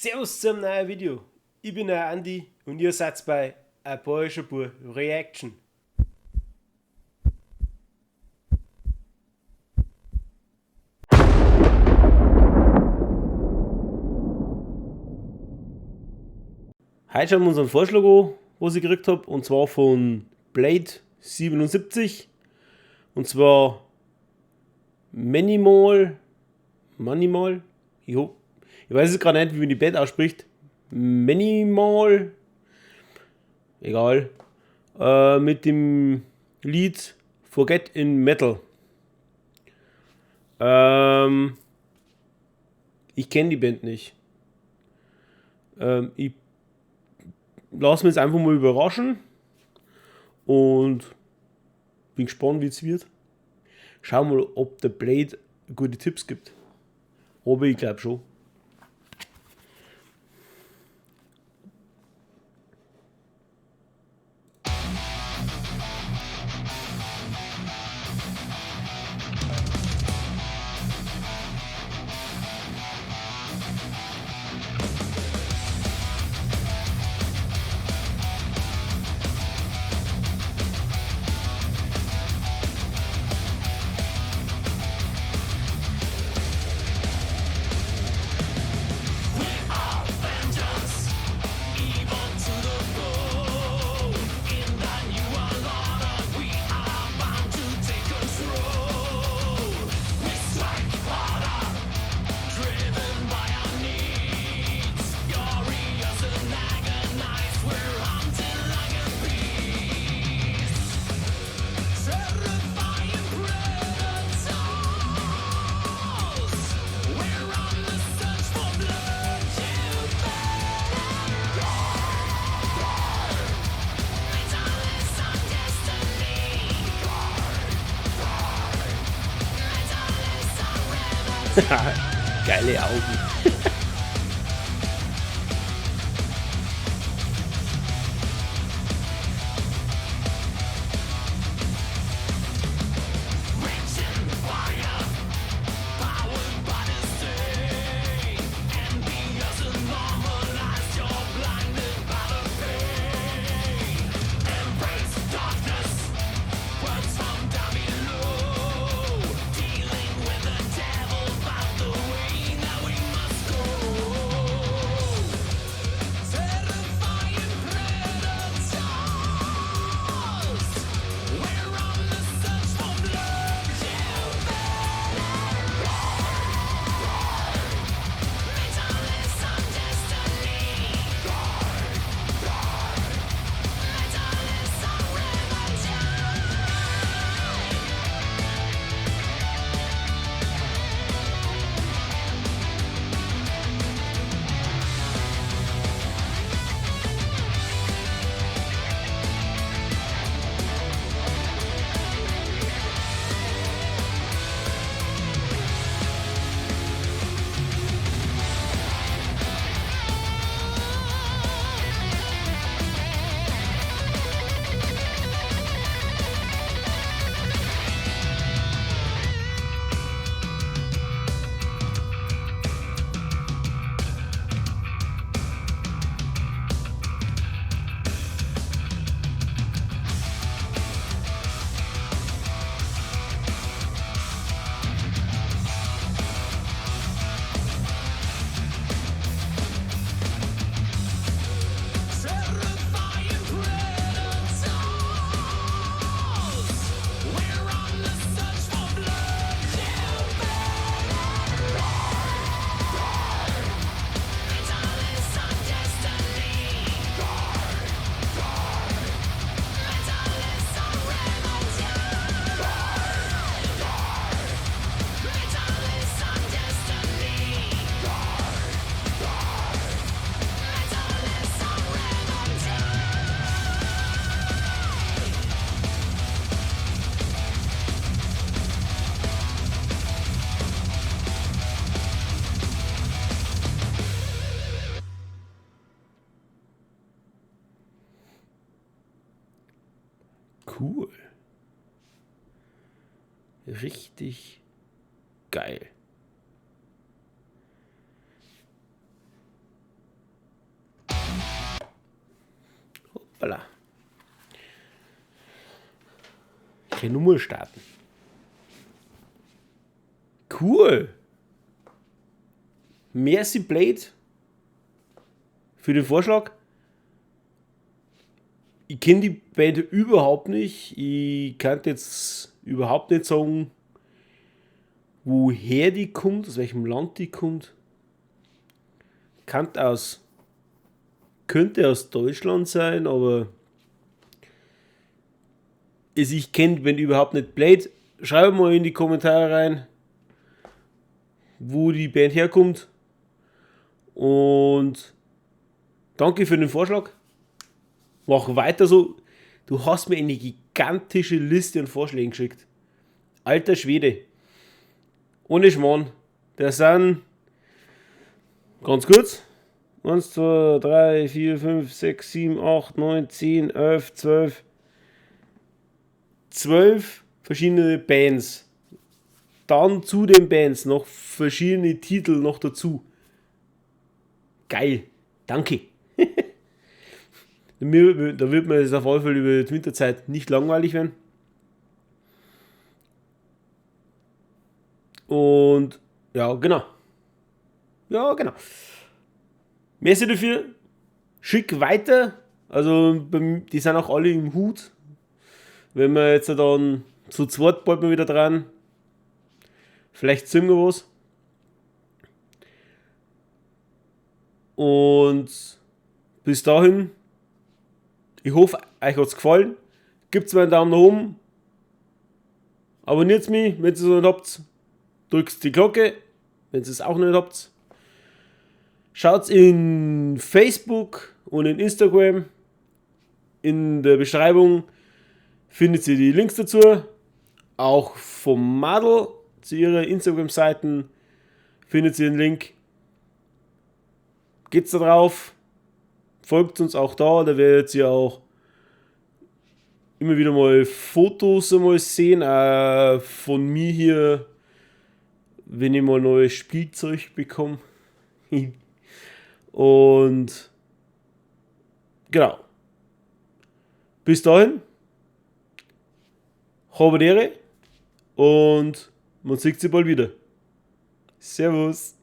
Servus zu einem neuen Video. Ich bin der Andi und ihr seid bei A Bayerischer Bua Reaction. Heute schauen wir uns einen Vorschlag an, was ich gekriegt habe, und zwar von Blade 77, und zwar Manimal, Manimal, ich weiß es gerade nicht, wie man die Band ausspricht, Manimal, egal, mit dem Lied Forget in Metal. Ich kenne die Band nicht. Ich lass mich jetzt einfach mal überraschen und bin gespannt, wie es wird. Schauen wir mal, ob der Blade gute Tipps gibt. Aber ich glaub schon. Geile Augen. Cool. Richtig geil. Hoppala. Ich kann nur mal starten. Cool. Merci, Blade, für den Vorschlag. Ich kenne die Band überhaupt nicht. Ich kann jetzt überhaupt nicht sagen, woher die kommt, aus welchem Land die kommt. Könnte aus Deutschland sein, aber ich kenne die Band überhaupt nicht. Blade, schreib mal in die Kommentare rein, wo die Band herkommt. Und danke für den Vorschlag. Mach weiter so. Du hast mir eine gigantische Liste an Vorschlägen geschickt. Alter Schwede. Ohne Schmarrn. Der sind ganz kurz. 1, 2, 3, 4, 5, 6, 7, 8, 9, 10, 11, 12. 12 verschiedene Bands. Dann zu den Bands noch verschiedene Titel noch dazu. Geil. Danke. Da wird mir jetzt auf alle Fälle über die Winterzeit nicht langweilig werden. Und ja, genau. Ja, genau. Merci dafür. Schick weiter. Also die sind auch alle im Hut. Wenn wir jetzt dann zu zweit bald mal wieder dran. Vielleicht singen wir was. Und bis dahin, ich hoffe, euch hat's gefallen. Gebt's mir einen Daumen nach oben. Abonniert mich, wenn ihr es noch nicht habt. Drückt die Glocke, wenn ihr es auch noch nicht habt. Schaut in Facebook und in Instagram. In der Beschreibung findet ihr die Links dazu. Auch vom Madl zu ihrer Instagram-Seiten findet ihr den Link. Geht's da drauf, folgt uns auch da, da werdet ihr auch immer wieder mal Fotos einmal sehen, von mir hier, wenn ich mal neues Spielzeug bekomme. Und genau. Bis dahin, habe Ehre und man sieht sich bald wieder. Servus.